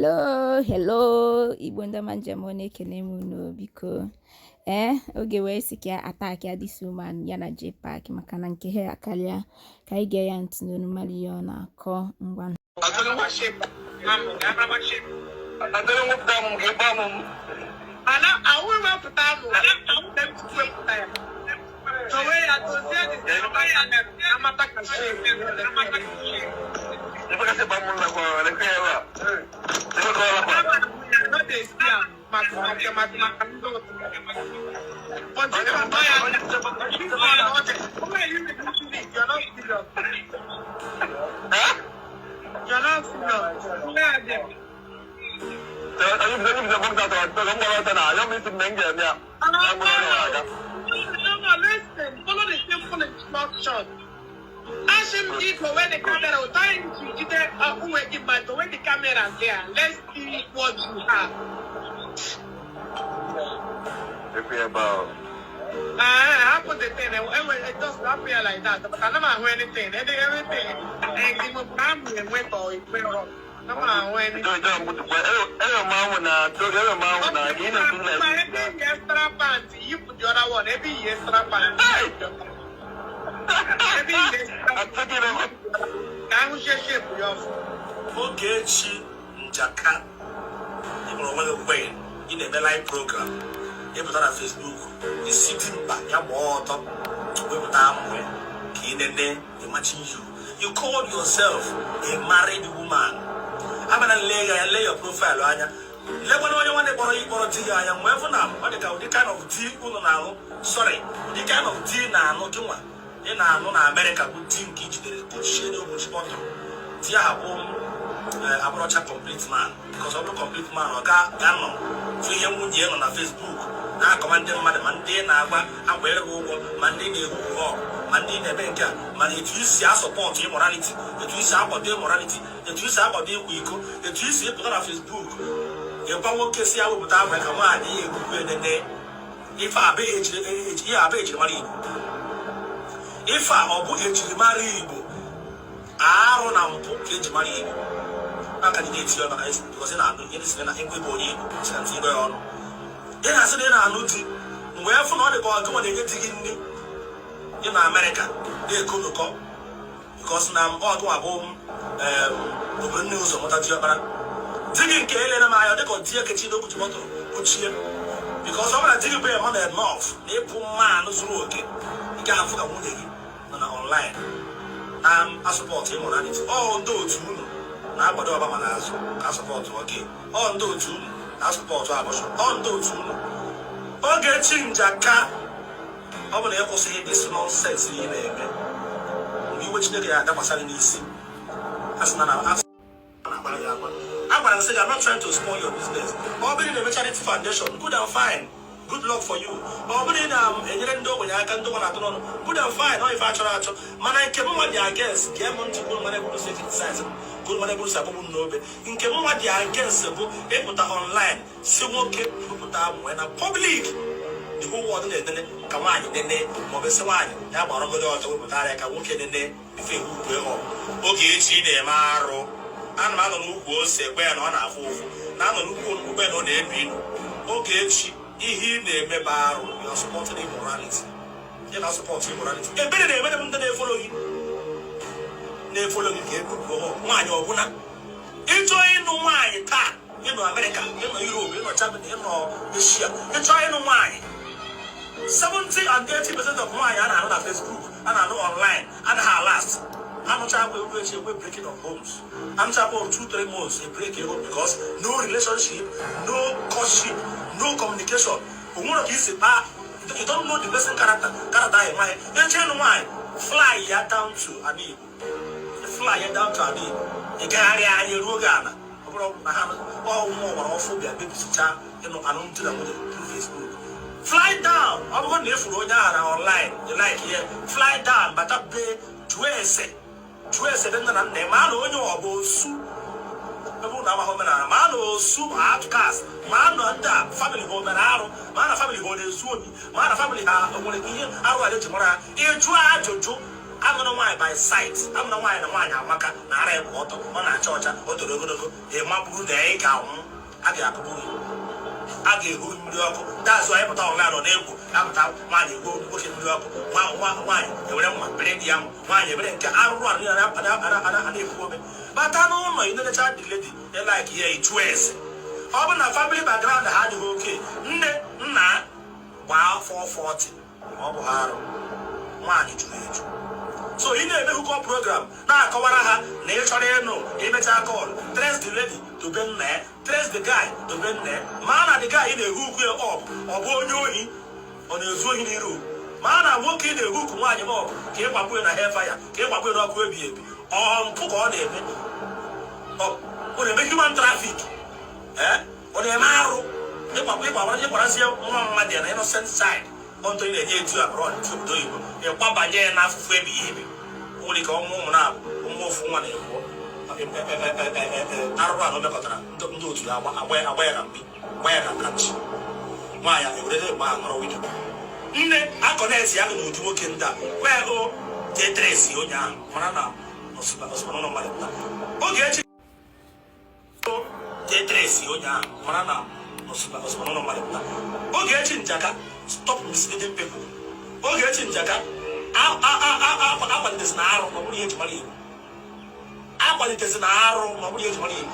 Hello, Igbo ndamanje ekene m unu biko. Oge wee si ka attack ya this woman ya na Jpac maka na nke ha akarịa ka anyị ga ya ntị n'onu mali ya ọ na-akọ ngwa. Listen, follow the simple instruction. Ask him Igbo when the camera will try to get when the camera there. Let's see what you have. I put the thing, it doesn't appear like that, but I never heard anything. Everything. And give a family and went for it. You put the other one every year. Ogechukwu Njaka in a live program. You put on Facebook, you sitting back, you water, imagine you call yourself a married woman. I'm gonna lay your profile on you. Let one want to borrow tea. I am well now. What the kind of tea now? Sorry, the kind of tea now, no too much. In America, good team teach the good shade of spot. Tia home, approach a complete man. Because of the complete man, or Gano, 3 young women on Facebook. Now, commanding Madam Monday, Nava, and where go Monday, Monday, Nebenka. Man, if you see support your morality, if you see about their morality, if you see about their week, if you see put on Facebook, you can't see how without my command, if I be age, yeah, I be money. If I obu ejiri mara Igbo, arụ na mpụ ka eji mara Igbo. Na candidate ya maka because na anụ ihe sị na Igbo onye Igbo sị na Igbo ọnụ. Ị na-asị na ị na-anụ di, mgbe efu na ọ dị ka ọgụ ma na-enye di gị nne ị na America na-ekonụkọ because na ọgụ abụ obodo nne ụzọ mụta di ọkpara. Di gị nke ele na m anya dịka di ekechi n'okwu ji mọtụrụ kpuchie because ọ bụla di gị bụ ema na enough na ịbụ mmanụ zuru oke. You can't forget one day online. I support him on it. Oh, do too. Now, but I support okay. Oh, do too. I support Abosho. Oh, do too. Ogechukwu Njaka. I'm going to say this nonsense in there. You which nigga that was selling this. As Nana. I'm going to say I'm not trying to spoil your business. Or building a charity foundation. Good and fine. Good luck for you. But when I can do one, good and fine. Not if I try to. Man, I came on the against. Came on to go. Man, I go to say criticize. Good man, I go to support no. In came on the against. They put online. See what keep put when a public. The whole world then come on. Then Mobile one. Now, I'm going to go to I can walk in the name. If you will. Okay, see the Maro. And man who was a bear on a fool. Now, who went on the end. Okay, she. He may borrow your supporting immorality. You're not supporting immorality. A better day when they follow you. They follow you. Why you're gonna enjoy no wine, you know, America, you know, Europe, you know, Germany, you know, Asia. Enjoy no wine. 70 and 80% of wine and on Facebook and I know online and her last. I'm not trying to breaking of homes. I'm trying to 2-3 months to break a home because no relationship, no courtship, no communication. You don't know the person character in mind. You tell why fly here down to Ani. Fly here down to Ani. You carry a Rogana. Oh, more awful baby sister, you know, I don't do that with Facebook. Fly down. I'm going to follow online. You like here. Fly down, but up there to say. Then the man on your boss. Man or soup outcast, man or that family home and arrow, man a family home is soon, man a family are one again, I will let tomorrow. You try to do, I I'm not why by sight. I'm not why and why Amaka, Nara water, on a church, or to the Mabu, the Aka, Agapu. That's why I put on land on Able. I'm out, money, go working up. Why? You don't blame young, why you bring I'll run up and woman. But I don't know, you know, the child lady, they like ye twice. Open a family background, I had okay. Nah, wow, 440. Money to age. So in a medical program, now Kawaraha, nature no, image call, trace the lady to be there, trace the guy to be there. Man, the guy in a hook up, or Bonyohi on a Zohini room. Man, I walk in a hook, one up, came up with a hairfire, came up with a baby, on cook on it. Oh, when a human traffic, eh? On a marrow, if I want to see a innocent side. Until the day to abroad to do it. Papa Jan enough for baby. Only come home now, more for money. I don't do to aware of me. Where I catch. Why are you ready? I connect young to work in that. Where oh, they dress you young. Manana, no Ogechukwu they dress you young. Manana, no Ogechukwu Njaka. Stop misleading people. Ogechukwu Njaka. I want this now. Nobody age money. I want this now. Nobody age money.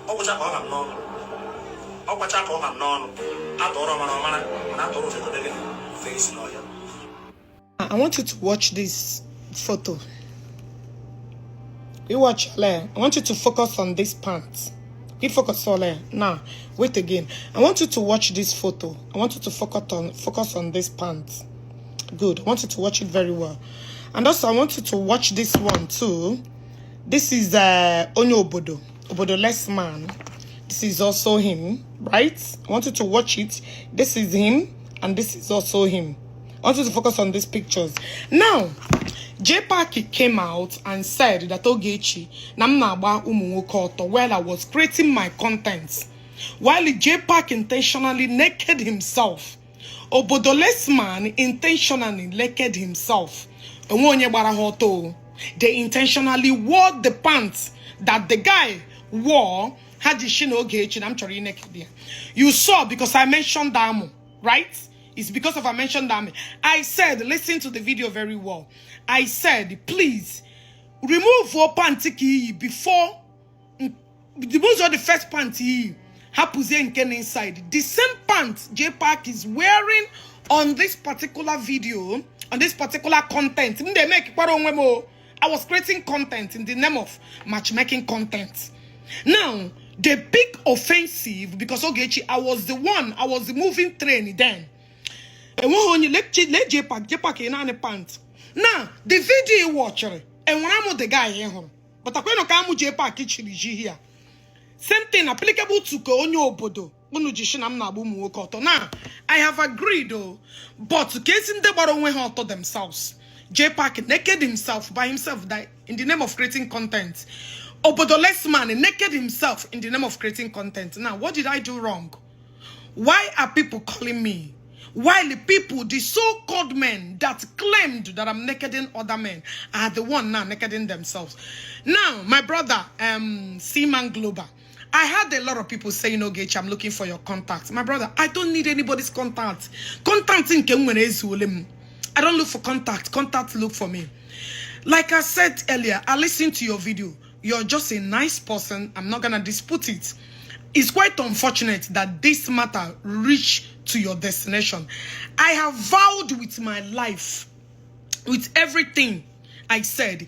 Ogechukwu Okeke Njaka. Ogechukwu Okeke Njaka. I want you to watch this photo. You watch I want you to focus on this pants. You focus on it. Now, wait again. I want you to watch this photo. I want you to focus on this pants. Good. I want you to watch it very well. And also, I want you to watch this one too. This is Onyo Obodoless man. This is also him, right? I want you to watch it. This is him, and this is also him. I want you to focus on these pictures. Now, Jpac came out and said that Ogechi Namnaba Umuwokoto while I was creating my content. While Jpac intentionally naked himself. Obodoless man intentionally naked himself. They intentionally wore the pants that the guy wore. I'm sorry, naked. You saw because I mentioned Damo, right? It's because of I mentioned Damo. I said, listen to the video very well. I said, please remove your panty before the first panty inside. The same pants Jpac is wearing on this particular video, on this particular content. I was creating content in the name of matchmaking content. Now, the big offensive, because Ogechi, I was the moving train then. And when you let Jpac in any pants. Now, the video you watch, and when I'm the guy here, but I can't come with Jpac here. Same thing applicable to Onyo Obodo. Now, I have agreed though, but to case in the bottom when to themselves. Jpac naked himself by himself in the name of creating content. Obodoless man naked himself in the name of creating content. Now, what did I do wrong? Why are people calling me? While the people, the so-called men that claimed that I'm nakeding other men, are the one now nakeding themselves. Now, my brother, Seaman Global, I had a lot of people saying, Ogechi, I'm looking for your contact. My brother, I don't need anybody's contact. Contact in Kemwene. I don't look for contact. Contact look for me. Like I said earlier, I listened to your video. You're just a nice person. I'm not going to dispute it. It's quite unfortunate that this matter reached to your destination. I have vowed with my life, with everything I said,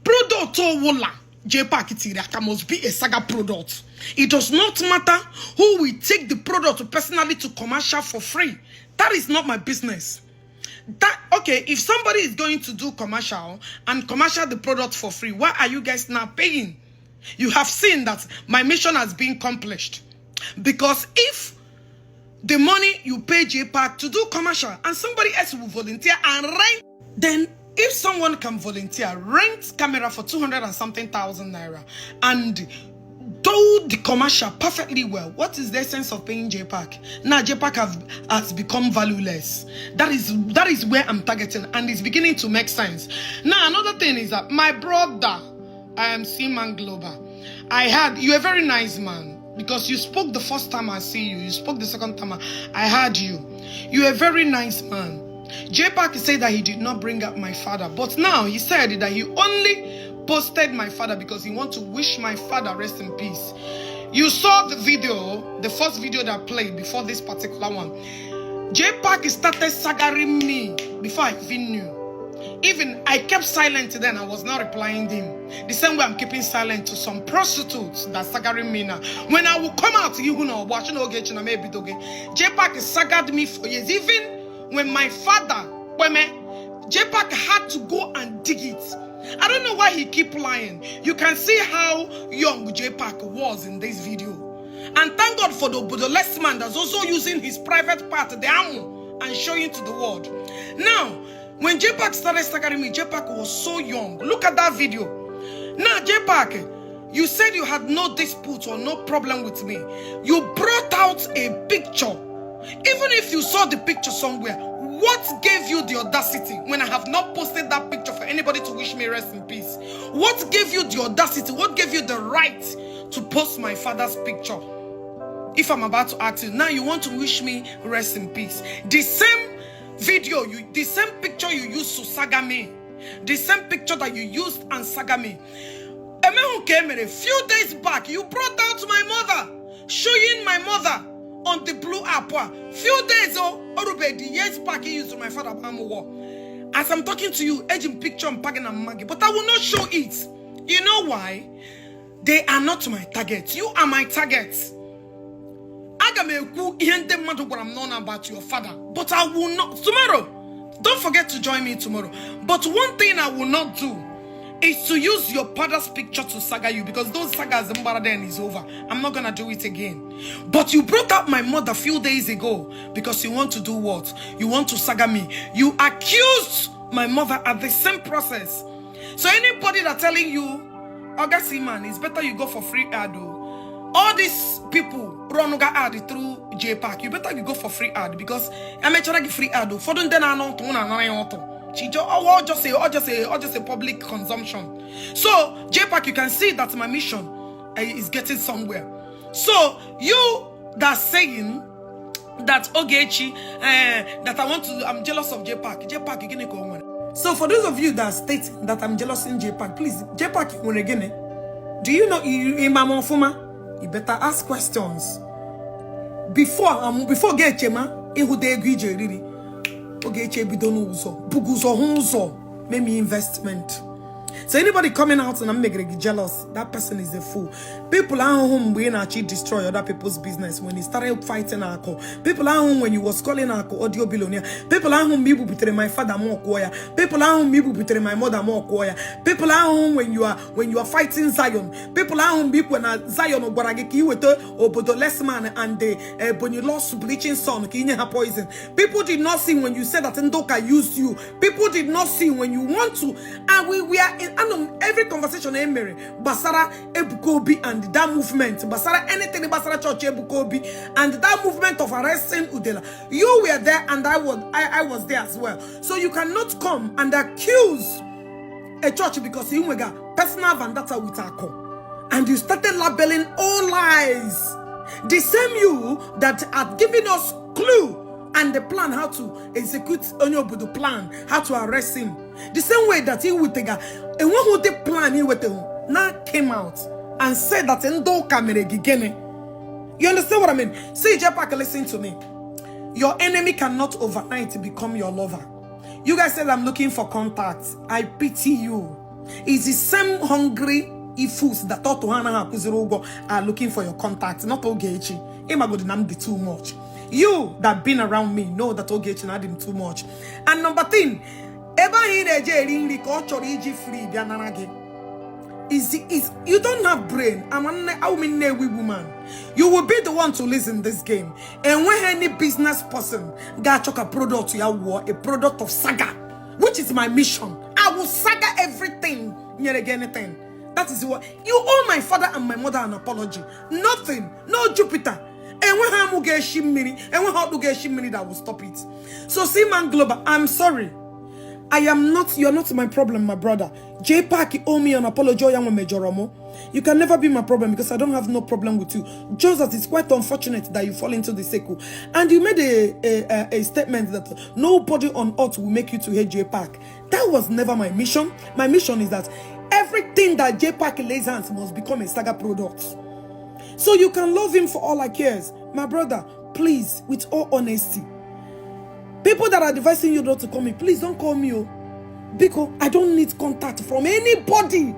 product Wola Jpac must be a saga product. It does not matter who will take the product personally to commercial for free. That is not my business. Okay, if somebody is going to do commercial and commercial the product for free, why are you guys now paying? You have seen that my mission has been accomplished. Because if the money you pay Jpac to do commercial and somebody else will volunteer and rent, then if someone can volunteer, rent camera for 200 and something thousand naira and told the commercial perfectly well. What is the essence of paying Jpac? Now Jpac has become valueless. That is where I'm targeting, and it's beginning to make sense. Now another thing is that my brother, I am Seaman Global. I heard you're a very nice man because you spoke the first time I see you. You spoke the second time I heard you. You're a very nice man. Jpac said that he did not bring up my father, but now he said that he only posted my father because he wants to wish my father rest in peace. You saw the video, the first video that played before this particular one. Jpac started sagaring me before I even knew. Even I kept silent then, I was not replying him. The same way I'm keeping silent to some prostitutes that sagaring me now. When I will come out, you know, watching Ogechukwu Jpac sagared me for years. Even when my father, Jpac had to go and dig it. I don't know why he keep lying. You can see how young Jpac was in this video. And thank God for the less man that's also using his private part, the ammo, and showing to the world. Now, when Jpac started staggering me, Jpac was so young. Look at that video. Now, Jpac, you said you had no dispute or no problem with me. You brought out a picture. Even if you saw the picture somewhere, what gave you the audacity when I have not posted that picture for anybody to wish me rest in peace? What gave you the audacity? What gave you the right to post my father's picture? If I'm about to ask you, now you want to wish me rest in peace. The same video, the same picture you used to saga me, the same picture that you used and saga me. A man who came in a few days back, you brought out my mother, showing my mother on the blue app. Few days the years back he used to my father. As I'm talking to you, edging picture and pagging and maggie, but I will not show it. You know why? They are not my target. You are my target. I'm known about your father, but I will not tomorrow. Don't forget to join me tomorrow. But one thing I will not do is to use your father's picture to saga you, because those sagas then is over. I'm not gonna do it again. But you brought up my mother a few days ago because you want to do what? You want to saga me. You accused my mother at the same process. So anybody that telling you, August man, it's better you go for free ad. All these people run ad through Jpac. You better you go for free ad, because I'm actually free ad. For them then I know just say public consumption. So Jpac, you can see that my mission is getting somewhere. So you that saying that Ogechi that I'm jealous of Jpac. Jpac again go. So for those of you that state that I'm jealous in Jpac, please Jpac when again. Do you know Imam Fuma? You better ask questions before get chema. Who they agree really? Ogechi bidonu uzo, buguzo hunzo, maybe investment. So anybody coming out and I'm making jealous, that person is a fool. People at home when actually destroy other people's business when he started fighting Ako. People at home when you was calling Ako audio billionaire. People at home people between my father more choir. People at home people between my mother more choir. People at home when you are fighting Zion. People at home people when Zion or Barageki with the less man and the when you lost bleaching sun have poison. People did not see when you said that Ndoka used you. People did not see when you want to, and we are in every conversation Mary Basara Ebukobi and that movement Basara anything Basara Church Ebukobi and that movement of arresting Udela. You were there and I was there as well. So you cannot come and accuse a church because you got personal vendetta with Ako, and you started labeling all lies. The same you that had given us clue and the plan how to execute Onyobudu plan, how to arrest him. The same way that he would take and one who the plan he would now came out and said that Ndo Kamere Gigene. You understand what I mean? See, Jpac, listen to me. Your enemy cannot overnight become your lover. You guys said I'm looking for contacts. I pity you. It's the same hungry ifus that thought to Hana Kuzirogo are looking for your contacts, not Ogechi. Imagodinam too much. You that been around me know that Ogechi had him too much. And number thing, is you don't have brain. I'm a woman. You will be the one to listen this game. And when any business person got a product to your war, a product of saga, which is my mission, I will saga everything. Anything. That is what you owe my father and my mother an apology. Nothing, no Jupiter. And when I'm that will stop it. So see, man, Global, I'm sorry. You're not my problem, my brother. Jpac, you owe me an apology. You can never be my problem because I don't have no problem with you. Just that it's quite unfortunate that you fall into the circle. And you made a statement that nobody on earth will make you to hate Jpac. That was never my mission. My mission is that everything that Jpac lays hands must become a Saga product. So you can love him for all I cares. My brother, please, with all honesty, people that are advising you not to call me, please don't call me, because I don't need contact from anybody.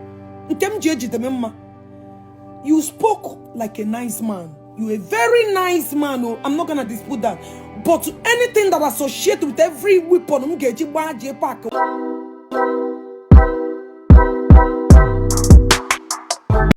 You spoke like a nice man. You're a very nice man. I'm not gonna dispute that. But anything that associates with every weapon,